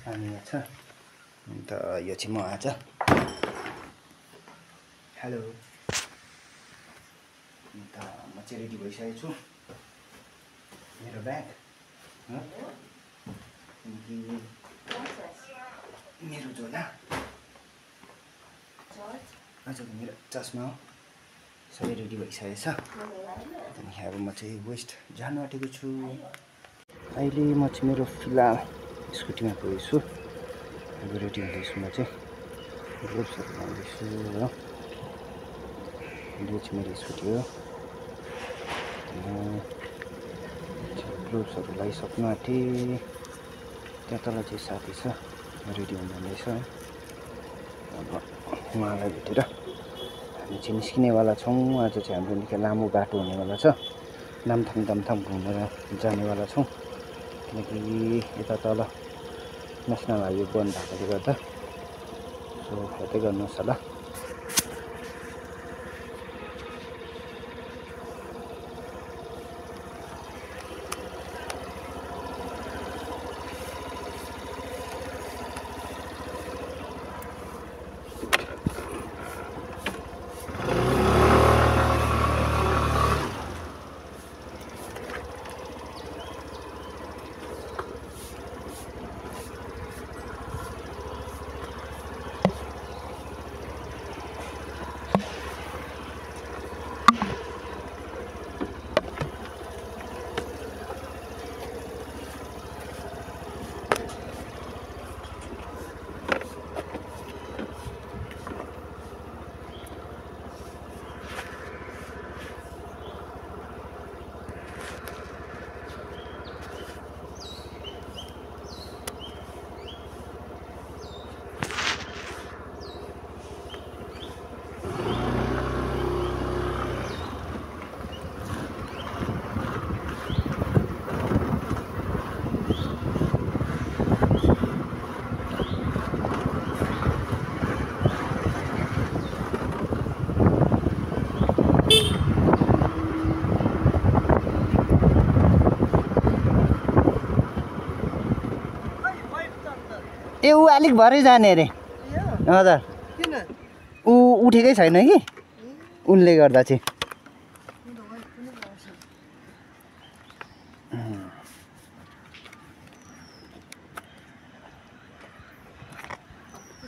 अनि यहाँ छ अन्त यो चाहिँ म आज हेलो अन्त म चाहिँ रेडी भइसकेको छु मेरो ब्याग मेरो झोला आजको मेरो चस्मा हो सबै रेडी भइसकेको छ अनि अब म चाहिँ वेस्ट जानु आँटेको छु अहिले म चाहिँ मेरो फिलहाल स्कुटीमा गएछु अब रेडी हुँदैछु म चाहिँ ग्लोभ्सहरू लाउँदैछु हो यो चाहिँ मेरो स्कुटी हो ग्लोभ्सहरू लगाइसक्नु आँटेँ त्यहाँ तल चाहिँ साथी छ रेडी हुँदैछ अब उहाँलाई भेटेर हामी चाहिँ निस्किनेवाला छौँ आज चाहिँ हाम्रो निकै लामो बाटो हुनेवाला छ नामथाङ घुमेर जानेवाला छौँ किनकि यता तल नेसनल हाइवे बन्द भएकोले गर्दा सो हेर्दै गर्नुहोस् होला ए ऊ अलिक भरै जाने अरे हजुर किन ऊ उठेकै छैन कि उनले गर्दा चाहिँ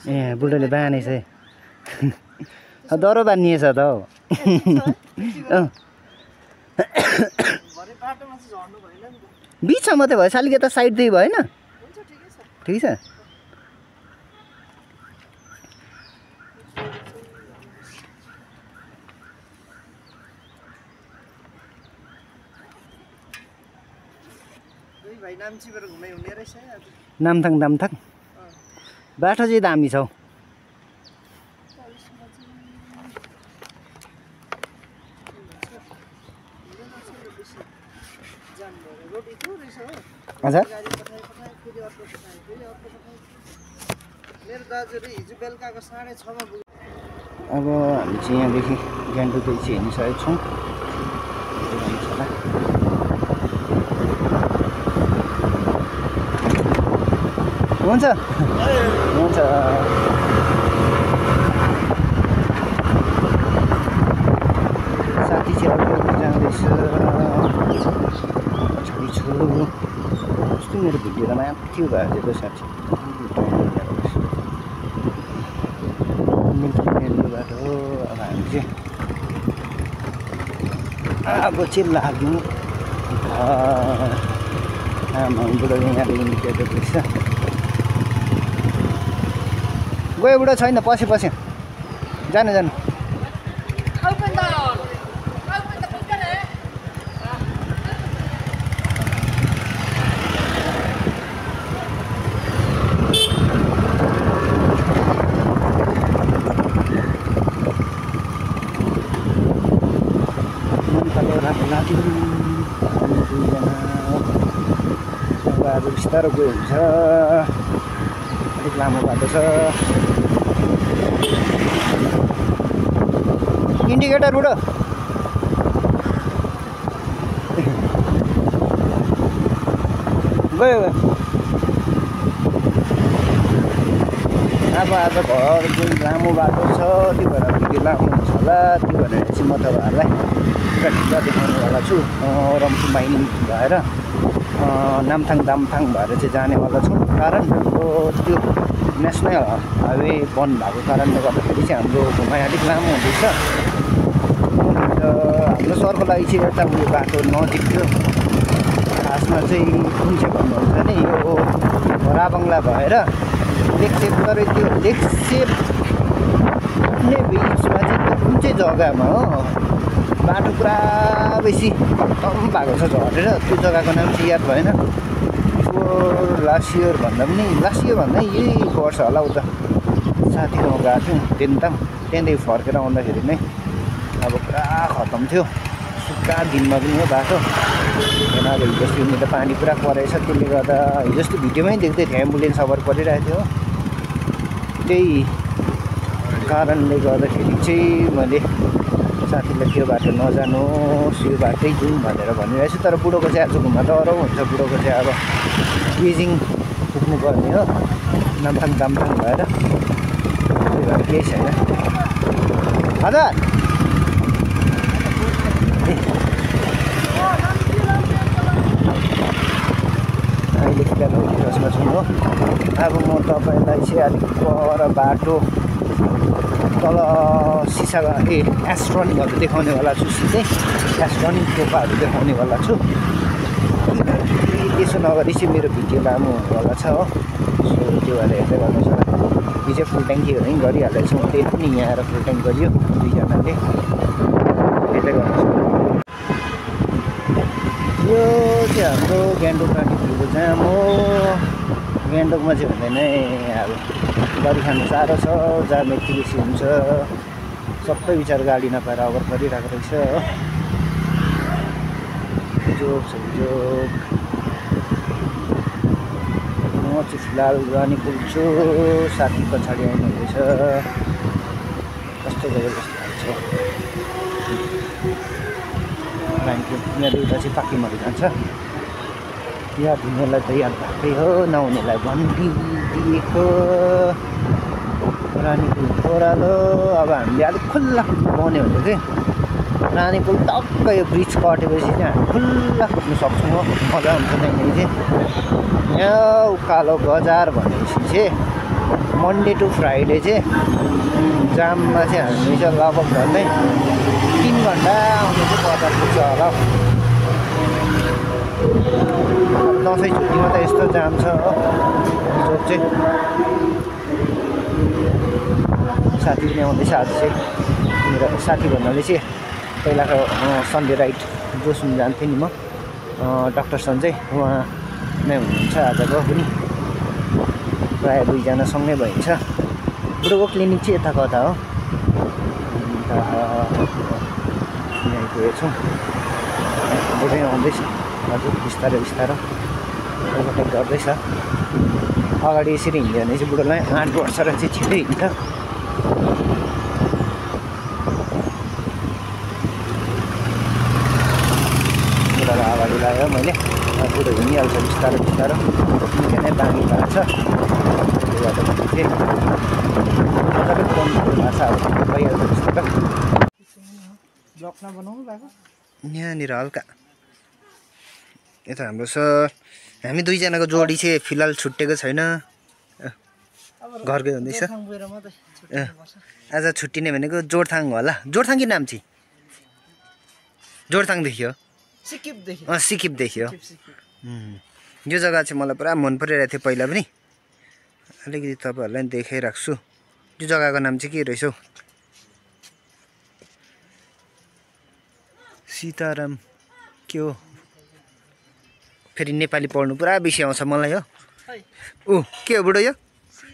ए बुढोले बानेछ डह्रो बानिएछ त हौ बिचमा मात्रै भयो सालिक यता साइड दिइ भएन ठिकै छ नामथाङ बाटो चाहिँ दामी छ हौ हजुर अब हामी चाहिँ यहाँदेखि गान्तोक चाहिँ हिँडिसकेको छौँ हुन्छ हुन्छ साथी चाहिँ अब जाँदैछ पछाडि छु कस्तो मेरो भिडियोमा माथि भएको साथी बाटो अब हामी चाहिँ अब चाहिँ लाग्यौँ आमा बुढोले यहाँदेखि निस्केको रहेछ गयो बुढो छैन पस्यो जानु आज बिस्तारो गयो हुन्छ अलिक लामो बाटो छ इन्डिकेटर बुढो गयो हाम्रो आज घर जुन लामो बाटो छ त्यो भएर भिडियो लामो हुन्छ होला, त्यो भनेर चाहिँ म तपाईँहरूलाई पुरा ढिलो देखाउनेवाला छु। रम्फू माइनिङ भएर नामथाङ दामथाङ भएर चाहिँ जानेवाला छौँ। कारण हाम्रो त्यो नेसनल हाइवे बन्द भएको कारणले गर्दाखेरि चाहिँ हाम्रो घुमाइ अलिक लामो हुँदैछ। हाम्रो सरको लागि चाहिँ एउटा उयो बाटो नजिक थियो, खासमा चाहिँ कुन चाहिँ भन्नुहुन्छ नि, यो राबङ्ला भएर लेकसेप, तर त्यो लेकसेप पुग्ने बिचमा चाहिँ त्यो कुन चाहिँ जग्गामा हो बाटो पुरा बेसी खत्तम भएको छ झरेर, त्यो जग्गाको नाम चाहिँ याद भएन। लास्ट इयर भन्दा पनि यही वर्ष होला उता साथीकोमा गएको थियौँ देन्ताम, त्यहाँदेखि फर्केर आउँदाखेरि नै अब पुरा खत्तम थियो। सुक्खा दिनमा पनि हो बाटो होइन। अब हिजोस्तो यिनी त पानी पुरा परेछ, त्यसले गर्दा हिजोस्तो भिडियोमै देख्दै थियो एम्बुलेन्स सवार परिरहेको थियो। त्यही कारणले गर्दाखेरि चाहिँ मैले साथीलाई त्यो बाटो नजानुहोस्, यो बाटै जाउँ भनेर भनिरहेको छु। तर बुढोको चाहिँ आज घुम्न डह्रो हुन्छ, बुढोको चाहिँ अब गेजिङ पुग्नुपर्ने हो नामथाङ दामथाङ भएर, त्यही भएर केही छैन। हजुर अहिले फिलहाल होस्टमा छु हो। अब म तपाईँलाई चाहिँ अलिक पर बाटो तल सिसागा एस्ट्रोनिङहरू देखाउनेवाला छु, सिधै एस्ट्रोनिङ टोपाहरू देखाउनेवाला छु। त्यसो नगरी चाहिँ मेरो भिडियो लामो हुनेवाला छ हो। सो त्यो भएर हेर्दै गर्नुहोस् होला। हिजो फुल ट्याङ्की पनि गरिहालेको छु, त्यही पनि यहाँ आएर फुल ट्याङ्क गरियो दुईजनाले, हेर्दै गर्नुहोस्। यो चाहिँ हाम्रो गान्तोक रानीपुलको जाम हो। गान्तोकमा चाहिँ हुँदैन अब गरिखानु साह्रो छ, जाम यति बेसी हुन्छ, सबै विचार गाडी नपाएर अगर परिरहेको रहेछ हो। जोक छ जोक। म चाहिँ फिलहाल रानीपुल छु, साथी पछाडि आउनुहुँदैछ। कस्तो जबरजस्त छ रानीपुल। यहाँ उता चाहिँ पाकिमहरू जान्छ, याद हुनेलाई त याद भएकै हो, नहुनेलाई भनिदिएको। रानीपुल ओह्रालो। अब हामीले अलिक खुल्ला पाउने हो भने चाहिँ रानीपुल टक्क यो ब्रिज कटेपछि चाहिँ हामी खुल्ला कुद्नु सक्छौँ हो, मजा हुन्छ त्यहाँदेखि चाहिँ। यहाँ उकालो बजार भनेपछि चाहिँ मन्डे टु फ्राइडे चाहिँ जाममा चाहिँ हामी चाहिँ लगभग झन्डै 3 घन्टा आउनु चाहिँ बजार पुग्छ होला। अब दसैँ छुट्टीमा त यस्तो जाम छ हो जोक चाहिँ। साथी पनि आउँदैछ आज चाहिँ, मेरो साथी भन्नाले चाहिँ पहिलाको सन्डे राइड जोसुम जान्थेँ नि म, डाक्टर सन्जय, उहाँ नै हुनुहुन्छ आजको पनि। प्रायः दुईजना सँगै भइन्छ। बुढोको क्लिनिक चाहिँ यता कता हो, यहीँ गएछौँ। बुढै आउँदैछ हजुर, बिस्तारै बिस्तारो ओभरटेक गर्दैछ। अगाडि यसरी हिँड्यो भने चाहिँ बुढोलाई 8 वर्ष र चाहिँ छिटै हिँड्छ। बुढोलाई अगाडि लगायो मैले, बुढो हिँडिहाल्छ बिस्तारो बिस्तारो, निकै नै दामी भएको छ। त्यसले गर्दाखेरि चाहिँ मजाले फोनहरू भाषाहरू भइहाल्छ बिस्तारो। ब्लकमा बनाउनु भएको यहाँनिर हल्का यता हाम्रो सर। हामी दुईजनाको जोडी चाहिँ फिलहाल छुट्टेको छैन, घरकै हुँदैछ। आज छुट्टिने भनेको जोरथाङ होला। जोरथाङ कि नाम्ची? जोरथाङदेखि हो, सिकिपदेखि हो। यो जग्गा चाहिँ मलाई पुरा मन परिरहेको थियो पहिला पनि, अलिकति तपाईँहरूलाई देखाइराख्छु छु। यो जग्गाको नाम चाहिँ के रहेछ हौ? सीताराम के हो? फेरि नेपाली पढ्नु पुरा बेसी आउँछ मलाई हो। ऊ के हो बुढो यो?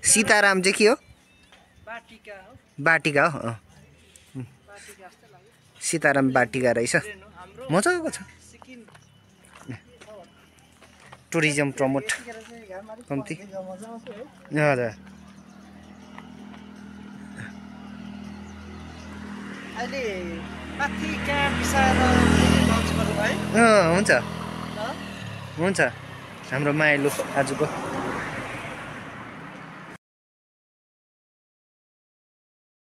सीताराम चाहिँ के हो? बाटिका हो। सीताराम बाटिका रहेछ, मजाको छ। टुरिज्म प्रमोट कम्ती। हजुर हुन्छ हुन्छ, हाम्रो माइलो आजको